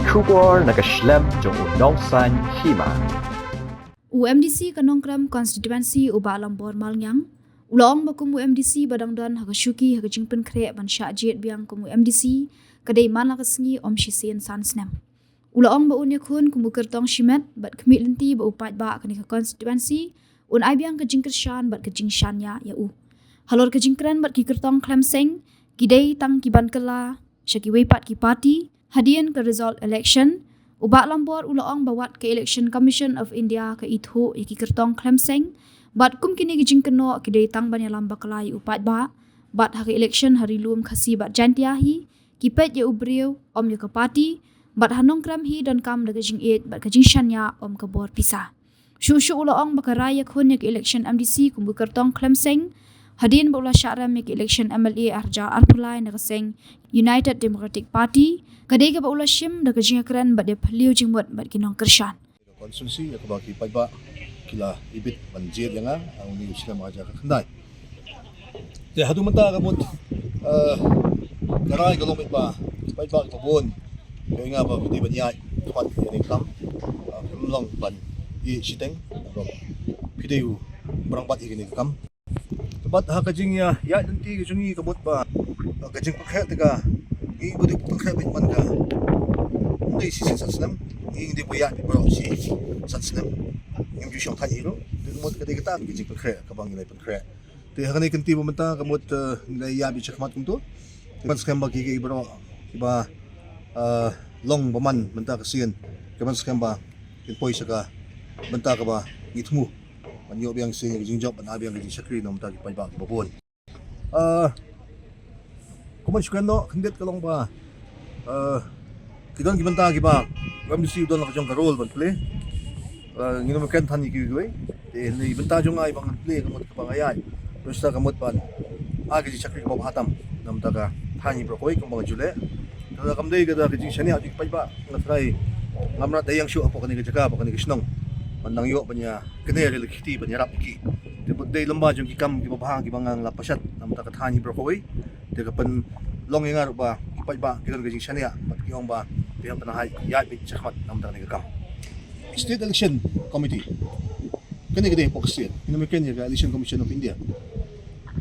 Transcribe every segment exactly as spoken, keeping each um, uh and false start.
Khubor na ka shlem jong u nongsan hima. U MDC ka Nongkrem constituency u Bah Lambor Malngiang u la ong ba kum u MDC ba dang don ha ka shuki ha ka jingpynkhreh ban shah jied biang kum u MDC ka dei man la ka sngi, ym shisien san snem. U la ong ba un ïakhun kum u kyrtong shimet bad khmih lynti ba u paidbah kane ka constituency un ai biang ka jingkyrshan bad ka jingshaniah ïa u. Halor ka jingkren bad ki kyrtong khlem seng, ki dei tang ki ban kylla sha kiwei pat ki party hadien ka result election. U Bah Lambor u la ong ba wat ka Election Commission of India ka ithuh ïa ki kyrtong khlem seng, bad kum kine ki jingkynnoh ki dei tang ban ïalam bakla ïa u paidbah, bad ha ka election ha Ri Lum Khasi bad Jaintia hi ki peit ïa u briew, ym ïa ka party, bad ha Nongkrem hi donkam da ka jingïeit bad ka jingshaniah, ym ka bor pisa. Shuh shuh u la ong ba ka rai ïakhun ïa ka election MDC kum u kyrtong khlem seng hadien ba u la shah rem ïa ka election MLA arhajar arphew lai na ka seng United Democratic Party ka dei kaba u la shim da ka jingïakren bad ïa phylliew jingmut bad ki nongkyrshan. Constituency ïa kaba ki paidbah ki la ibit ban jied ïa nga ha une u snem arhajar khyndai. Te haduh mynta ka mut, eh, ka rai ka long beit ba ki paidbah kiba bun ki ong ïa nga ba phi dei ban ïaid khmat ïa kane ka kam, eh, phim long ban ïeh shiteng, phi dei u rangbah ïa kane ka kam. Te bad ha ka jingïaid lynti ka jong ngi ka mut ba, eh, ka jingpynkhreh te ka, ngi ba dei pynpynkhreh beit man ka, ym dei shisien san snem, ngi dei ba ïaid beit baroh shi san snem. Ngim ju shong thait hi ruh. Te ka mut ka dei kata ka jingpynkhreh kaba ngi la pynkhreh. Te ha kane ka lynti ba mynta ka mut, eh, ngi la ïaid beit shakhmat kumto. Te ban skhem ba ki, ki baroh kiba, eh, long bymman mynta ka sien, ki ban skhem ba kin poi sha ka bynta kaba ngi thmu ban ïoh biang sien ïa ka jingjop, ban ai biang ka jingshakri na ka bynta ki paidbah kiba bun. Eh, kumba shu kren noh khyndiat ka long ba, eh, ki don ki bynta kiba u MDC u don la ka jong ka role ban plie. Eh, ngin ym kren than ïa kiwei kiwei. Te na ka bynta jong nga ba ngan plie ka mut kaba nga ïaid, to sa ka mut ban ai ka jingshakri kaba bha tam na ka bynta ka thaiñ baroh kawei kumba nga ju leh. Te kam dei ka da ka jingshaniah jong ki paidbah, nga trai ngam rat da ïeng shuh hapoh kane ka jaka, hapoh kane ka shnong, ban nang ïoh ban ïa kane re la ki kti ban ïarap ïa ki. Te bad dei lem ba jong ki kam kiba bha kiba nga la pynshad na ka bynta ka thaiñ baroh kawei. Te ka pynlong ïa nga ruh ba ki paidbah ki don ka jingshaniah bad ki ong ba phi hap ban ïaid beit shakhmat na ka bynta kane ka kam. State Election Committee, kane ka dei hapoh ka state, kine ki ong ïa ka Election Commission of India.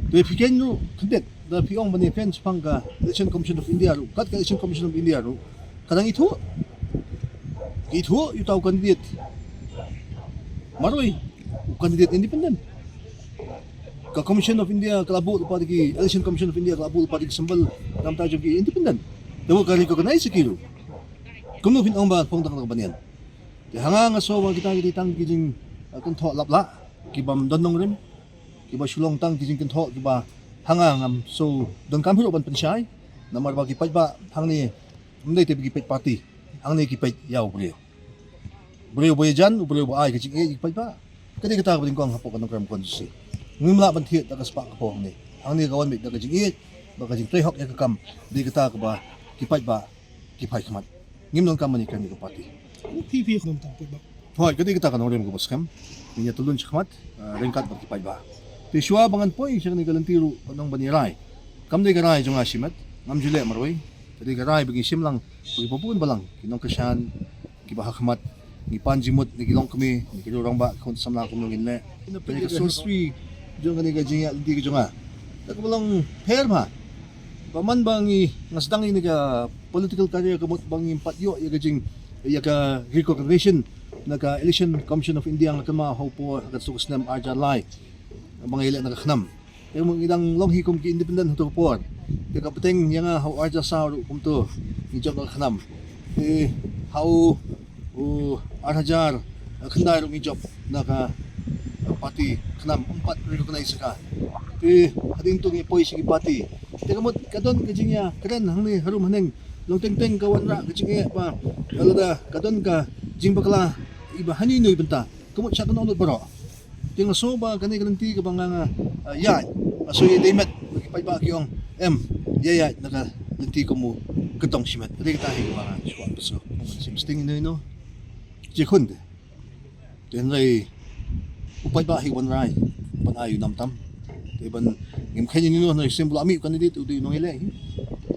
Te phi kren ruh khyndiat da phi ong ban ïa kren shaphang ka Election Commission of India ruh, kat ka Election Commission of India ruh ka dang ithuh, ka ithuh ïa uta u candidate marwei, u candidate independent. Ka Commission of India ka la buh lypa da ki, Election Commission of India ka la buh lypa da ki symbol na ka bynta jong ki independent. Te ka recognize ïa ki ruh. Kumno phin ong ba phong tang ka banian? Te ha nga nga sngew ba kita ki dei tang ki jing, eh, kynthoh lap lah, ki bym don nongrim, kiba shu long tang ki jingkynthoh kiba ha nga ngam sngew donkam hi ruh ban pynshai. Namar ba ki paidbah hangne ym dei te ba ki peit party, hangne ki peit ïa u briew. Briew ba ïajan, u briew ba ai ka jingïeit ïa ki paidbah. Ka dei kata kaba nyngkong hapoh ka Nongkrem constituency. Ngim lah ban thied da ka spah ka phew hangne. Hangne ka wan beit da ka jingïeit bad ka jingtrei hok ïa ka kam. Dei kata kaba ki paidbah ki phai khmat. Ngim donkam ban ïakren ïa ka party. Phi, phi kham tam paidbah. Hooid, ka dei kata ka nongrim kaba skhem. Ngin ïa tylluid shakhmat, eh, ryngkat bad ki paidbah. Te shuwa ba ngan poi sha kane ka lynti ruh, ka nong ban ïa rai, kam dei ka rai jong nga shimet, ngam ju leh marwei. Ka dei ka rai ba ngi shim lang bad kiba bun balang, ki nongkyrshan kiba ha khmat. Ngi pan jingmut na ki longkmie, na ki rangbah, ki khun samla kumno ngin leh. Kane ka source jong kane ka jingïaid lynti ka jong nga, da kaba long pher bha. Ba man ba ngi, nga sdang ïa kane ka political career ka mut ba ngim pat ïoh ïa ka jing, ïa ka recognition na ka Election Commission of India, nga kynmaw ha u por ha ka snem arhajar lai ba nga ïaleh na ka KHNAM. Te mut ngi dang long hi kum ki independent hato ka por. Te ka bteng ïa nga ha u arhajar saw ruh kumto ngi jop na ka KHNAM. Te ha u, u arhajar khyndai ruh ngi jop na ka party KHNAM, ym pat recognize ïa ka. Te hadien to ngi poi sha ki party. Te ka mut ka don ka jingïakren hangne harum haneng. Long teng teng ka wanrah ka jingeh ba lada ka don ka jingbakla iba ha ine i bynta, ka mut shah kynnoh lut baroh. Te nga sngew ba kane ka lynti kaba nga, nga, ah, ïaid, nga sngew ïa dei met ba ki paidbah ki ong em, ïa ïaid na ka lynti kum u kyrtong shimet. Ka dei kata hi kaba nga shu kwah ban sngewthuh. Ym shym sting ino ino. Shi khun te. Te hynrei u paidbah hi u ban rai, u ban ai u nam tam. Te ban ngim kheiñ ino ino, hynrei shisien ba u la mih u candidate u dei u nongïaleh hi.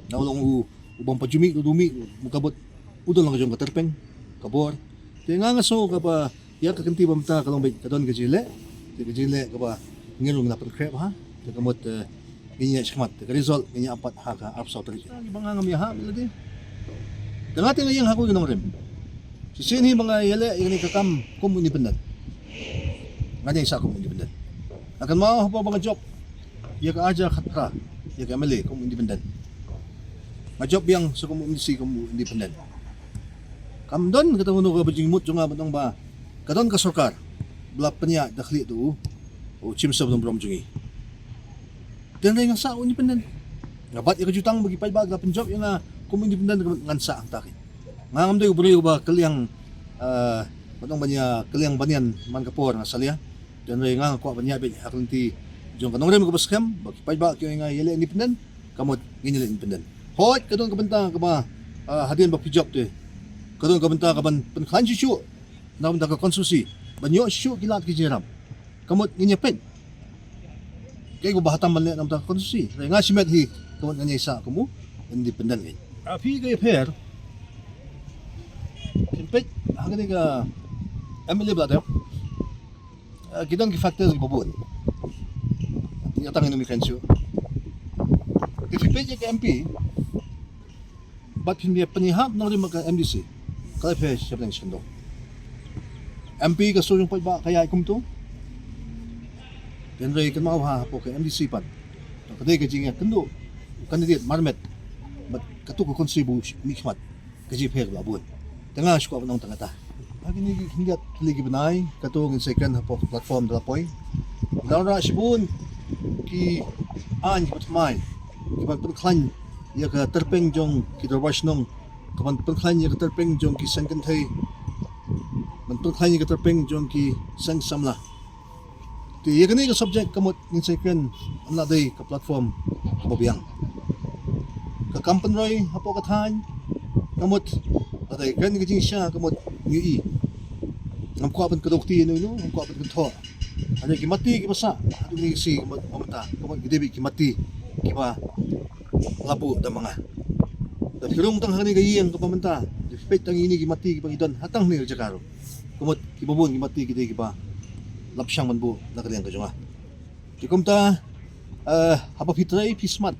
Nga u long u, u bym pat ju mih, u du mih, u ka bud u don lang jong ka tyrpeng, ka bor. Te nga nga sngew kaba ïa ka kynti ba mynta ka long beit ka don ka jingeh. Te ka jingeh kaba ngi ruh ngi la pynkhreh bha. Te ka mut, eh, ngin ïa shikmat, te ka result ngin ïa pat ha ka arphew saw tarik. Ba nga ngam ïa ha lade. Te nga te nga ïeng ha kawei ka nongrim. Shisien hi ba nga ïaleh ïa kane ka kam kum independent. Nga dei sa kum independent. Nga kynmaw haba nga jop ïa ka arhajar khatphra ïa ka M L A kum independent. Nga jop biang sa kum M D C kum independent. Kam don kata kano kaba jingmut jong nga ban ong ba ka don ka sorkar ba la pynïaid da khlieh da u Chief Minister ba don burom jong ngi. Te hynrei nga sah u independent. Nga bat ïa ka jutang ba ki paidbah ki la pynjop ïa nga kum independent, ngan sah hangta kein. Nga ngam dei u briew uba kylliang, eh, ban ong ban ïa kylliang banïan man ka por nga salia. Te hynrei nga nga kwah ban ïaid beit ha ka lynti jong ka nongrim kaba skhem, ba ki paidbah ki ong ïa nga ïaleh independent, ka mut ngin ïaleh independent. Hooid ka don ka bynta kaba, eh, hadien ba phi jop te ka don ka bynta kaban pynkhlaiñ shuh shuh na ka bynta ka constituency, ban ïoh shuh shuh ki lad ki jingïarap. Ka mut ngin ïa peit kaei kaba ha tam ban leh na ka bynta ka constituency. Hynrei nga shimet hi ka mut ngan ïa sah kum u independent kein. Ah, phi ka ïapher, phin peit ha kane ka M L A ba la dep, ah, ki don ki factors kiba bun. Ïa tang ïa ngi kren shuh. Te phi peit ïa ka M P, bad phin ïa pynïahap nongrim ka M D C, ka la pher sha bneng sha kyndong. M P ka shu jong paidbah ka ïaid kumto. Hynrei kynmaw ha hapoh ka M D C pat, ka dei ka jingïakynduh u candidate marmet bad kato ka constituency ba mih khmat, ka jingpher ka la bun. Te nga shu kwah ban ong tang kata. Ha kine ki khyndiat tylli ki bnai kato ngin sa ïakren hapoh ka platform da la poi. Ngi la wanrah shibun ki aiñ kiba thymmai kiban pynkhlaiñ ïa ka tyrpeng jong ki dorbar shnong, kiban pynkhlaiñ ïa ka tyrpeng jong ki seng kynthei, ban pynkhlaiñ ïa ka tyrpeng jong ki seng samla. Te ïa kane ka subject ka mut ngin sa ïakren, ym lah dei ka platform kaba biang. Ka kam pynroi hapoh ka thaiñ ka mut, lada ïakren ka jingshisha ka mut ngi ïohi. Ngam kwah ban kdew kti ïano ïano, ngam kwah ban kynthoh. Hynrei ki matti kiba sah haduh kine ki sngi ka mut, ka mut, ka mut ki dei beit ki matti kiba la buh da ma nga. Da phi rung tang ha kane ka ïing kaba mynta, da phi peit tang ïa kine ki matti kiba ngi don ha tang hane ka jaka ruh, ka mut kiba bun ki matti ki dei kiba la pyrshang ban buh na ka liang ka jong nga. Te kumta, eh, haba phi trei phi smat,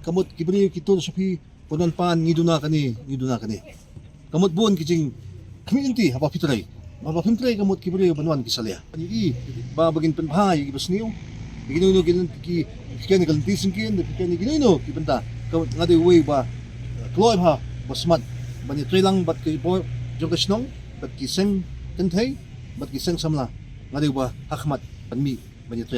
ka mut ki briew ki tur sha phi, pynwan pan, ngi duna kane, ngi duna kane. Ka mut bun ki jingkhmih lynti haba phi trei. Haba phim trei ka mut ki briew ban wan ki salia. Ngi i ba, ba ngin pynbha ïa kiba sniew, ïa kino kino ki lynti, ki, ki kane ka lynti syngkien, ïa kino kino ki bynta. Ka mut nga dei uwei ba, eh, kloi bha, ba smat ban ïatrei lang bad ki bor jong ka shnong, bad ki seng kynthei, bad ki seng samla. Nga dei uba hakhmat ban mih ban ïatrei.